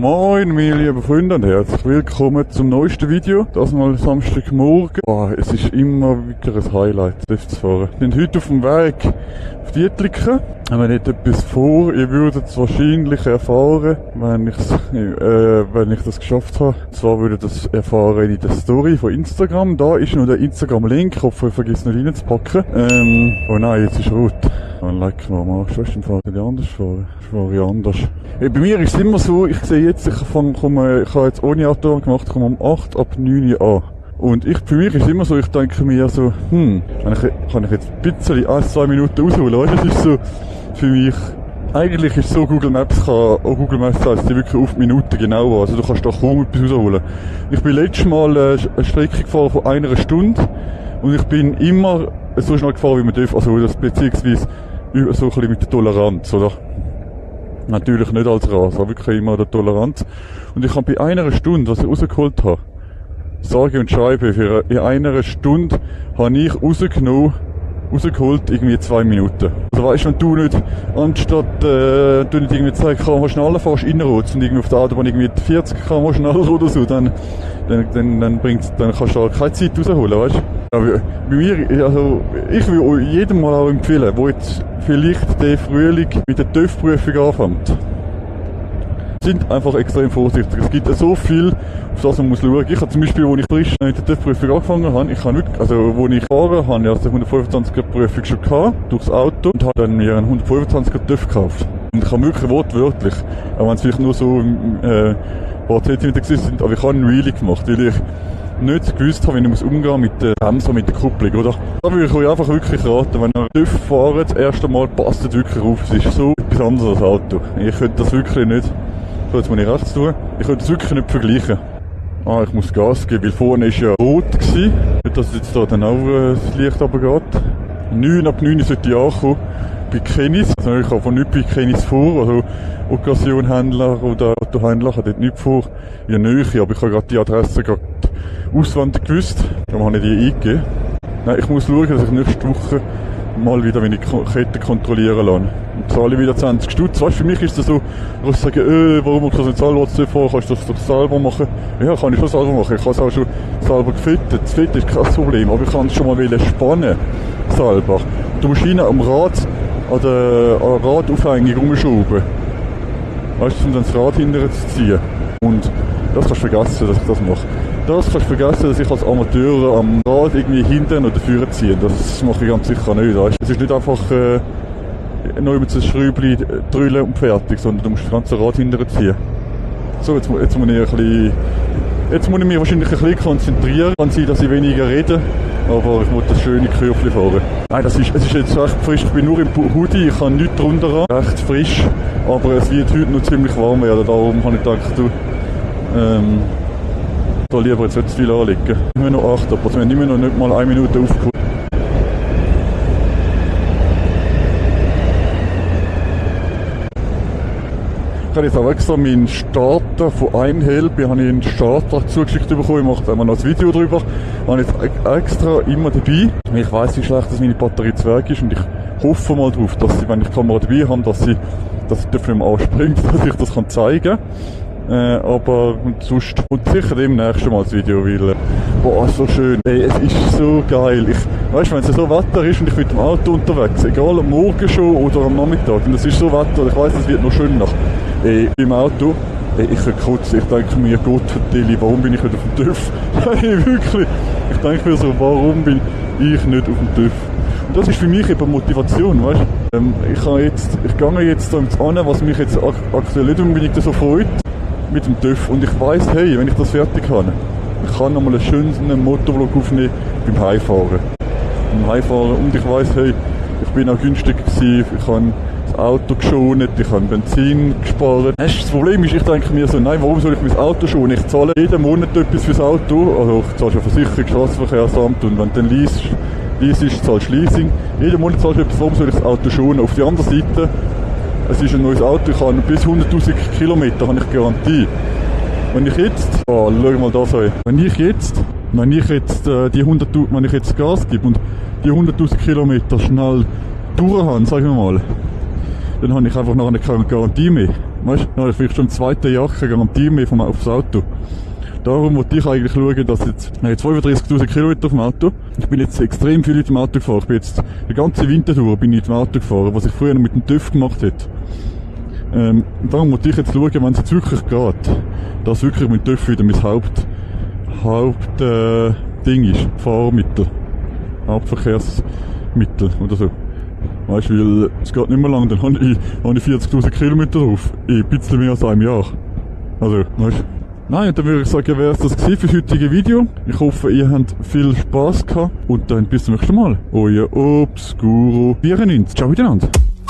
Moin, meine lieben Freunde und herzlich willkommen zum neuesten Video. Das mal Samstagmorgen. Es ist immer wieder ein Highlight, das zu fahren. Wir sind heute auf dem Weg auf Dietliken. Haben wir nicht etwas vor. Ihr würdet es wahrscheinlich erfahren, wenn ich das geschafft habe. Und zwar würdet ihr das erfahren in der Story von Instagram. Da ist noch der Instagram-Link. Ich hoffe, ihr vergesst nicht reinzupacken. Oh nein, jetzt ist rot. Dann leck mal am Arsch. Weißt du, dann fahre ich anders fahren. Ich fahre anders. Bei mir ist es immer so, ich sehe jetzt, ich habe jetzt ohne Auto gemacht, komme um 8 ab 9 an. Und für mich ist es immer so, ich denke mir so, kann ich jetzt ein bisschen 1-2 Minuten ausholen, weißt du, das ist so, für mich, eigentlich ist so, Google Maps heisst die wirklich auf die Minute genau an, also du kannst da kaum etwas rausholen. Ich bin letztes Mal eine Strecke gefahren von 1 Stunde und ich bin immer so schnell gefahren, wie man darf, also das beziehungsweise so ein bisschen mit der Toleranz, oder? Natürlich nicht als Raser, wirklich immer der Toleranz. Und ich habe bei 1 Stunde, was ich rausgeholt habe, sage und schreibe, in 1 Stunde habe ich rausgeholt irgendwie 2 Minuten. Also weißt du, wenn du nicht, anstatt du nicht irgendwie 2 km schneller fährst, reinrutst und irgendwie auf der Autobahn irgendwie 40 km schneller oder so, dann kannst du halt keine Zeit rausholen, weißt du? Ja, bei mir, also, ich will jedem mal auch empfehlen, wo jetzt vielleicht den Frühling mit der TÜV-Prüfung anfängt. Sind einfach extrem vorsichtig. Es gibt so viel, auf das man muss schauen. Ich habe zum Beispiel, als ich frisch mit der TÜV-Prüfung angefangen habe, wo ich fahre, habe ich also eine 125er-Prüfung schon gehabt, durchs Auto, und habe dann mir einen 125er TÜV gekauft. Und ich habe wirklich wortwörtlich, auch wenn es vielleicht nur so ein paar Zentimeter sind, aber ich habe einen Wheelie gemacht, weil ich nicht gewusst habe, wie ich umgehen mit der Bremse und mit der Kupplung, oder? Da würde ich euch einfach wirklich raten, wenn ihr TÜV fahrt, das erste Mal, passt wirklich auf. Es ist so etwas anderes als Auto. Ich könnte das wirklich nicht, so jetzt muss ich rechts tun, ich könnte das wirklich nicht vergleichen. Ich muss Gas geben, weil vorne war ja rot gewesen. Nicht, dass jetzt da dann auch das Licht runtergeht. 9 ab 9 sollte ich ankommen. Bei Kennis, also ich habe von nichts bei Kennis vor, also Occasion-Händler oder Autohändler, ich habe dort nichts vor in der Nähe, aber ich habe gerade die Adresse auswendig gewusst, darum habe ich die eingegeben. Nein, ich muss schauen, dass ich nächste Woche mal wieder meine Kette kontrollieren lasse. Und zahle wieder 20 Stutz. Weißt du, für mich ist das so, ich sage, warum muss ich das nicht selber fahren? Kannst du das doch selber machen? Ja, kann ich schon selber machen. Ich habe es auch schon selber gefittet. Das Fitten ist kein Problem, aber ich kann es schon mal spannen selber. Du musst rein am Rad, an der Radaufhängung rumschrauben. Weißt du, um dann das Rad hinterher zu ziehen. Und das kannst du vergessen, dass ich das mache. Das kannst du vergessen, dass ich als Amateur am Rad irgendwie hinten oder vorne ziehe. Das mache ich ganz sicher nicht. Weißt? Es ist nicht einfach noch über das Schräubchen drüllen und fertig, sondern du musst das ganze Rad hinterher ziehen. So, jetzt muss ich mich wahrscheinlich ein bisschen konzentrieren. Kann sein, dass ich weniger rede, aber ich muss das schöne Körbchen fahren. Nein, es ist jetzt recht frisch. Ich bin nur im Hoodie, ich habe nichts drunter an. Recht frisch, aber es wird heute noch ziemlich warm werden. Darum habe ich gedacht, da lieber jetzt nicht zu viel anlegen. Immer noch 8 ab, also wir haben immer noch nicht mal 1 Minute aufgeholt. Ich habe jetzt auch extra meinen Starter von Einhelp, habe ich einen Starter zugeschickt bekommen, ich mache noch ein Video drüber. Ich habe jetzt extra immer dabei. Ich weiss, wie schlecht dass meine Batterie zu Werk ist und ich hoffe mal drauf, dass sie, wenn ich die Kamera dabei habe, dass sie nicht mehr anspringt, dass ich das zeigen kann. Aber sonst und sicher demnächst mal das Video, weil so schön. Es ist so geil. Weißt du, wenn es so Wetter ist und ich mit dem Auto unterwegs, egal am Morgen schon oder am Nachmittag, und es ist so Wetter, ich weiss, es wird noch schön nach. Im Auto, ich kann kotzen. Ich denke mir, Gott vertelle, warum bin ich nicht auf dem TÜV? Wirklich. Ich denke mir so, warum bin ich nicht auf dem TÜV? Und das ist für mich eben Motivation, weißt du? Ich gehe jetzt an, was mich jetzt aktuell nicht unbedingt so freut, mit dem TÜV. Und ich weiss, hey, wenn ich das fertig habe, ich kann nochmal einen schönen Motovlog aufnehmen beim Heimfahren. Und ich weiss, hey, ich bin auch günstig gewesen, ich habe das Auto geschont, ich habe Benzin gespart. Das Problem ist, ich denke mir so, nein, warum soll ich mein Auto schonen? Ich zahle jeden Monat etwas fürs Auto, also ich zahle schon Versicherung, Straßenverkehrsamt, und wenn du dann leasest, zahlst du Leasing. Jeden Monat zahlst du etwas, warum soll ich das Auto schonen? Auf der anderen Seite, es ist ein neues Auto, ich habe bis 100'000 Kilometer habe ich Garantie. Wenn ich jetzt, schau mal das an, wenn ich jetzt Gas gebe und die 100'000 Kilometer schnell durch habe, sagen wir mal, dann habe ich einfach noch keine Garantie mehr. Weißt du, dann habe ich vielleicht schon im zweiten Jahr keine Garantie mehr aufs Auto. Darum wollte ich eigentlich schauen, dass jetzt 35.000 Kilometer auf dem Auto. Ich bin jetzt extrem viel mit dem Auto gefahren. Ich bin jetzt die ganze Winter durch bin ich mit dem Auto gefahren, was ich früher noch mit dem TÜV gemacht hätte. Darum wollte ich jetzt schauen, wenn es jetzt wirklich geht, dass wirklich mit dem TÜV wieder mein Ding ist. Fahrmittel. Hauptverkehrsmittel oder so. Weißt du, weil es geht nicht mehr lang, dann habe ich 40.000 Kilometer drauf. In ein bisschen mehr als einem Jahr. Also, weißt du. Nein, dann würde ich sagen, wäre es das gewesen für das heutige Video. Ich hoffe, ihr habt viel Spass gehabt. Und dann bis zum nächsten Mal. Euer Obscuro 94. Ciao miteinander.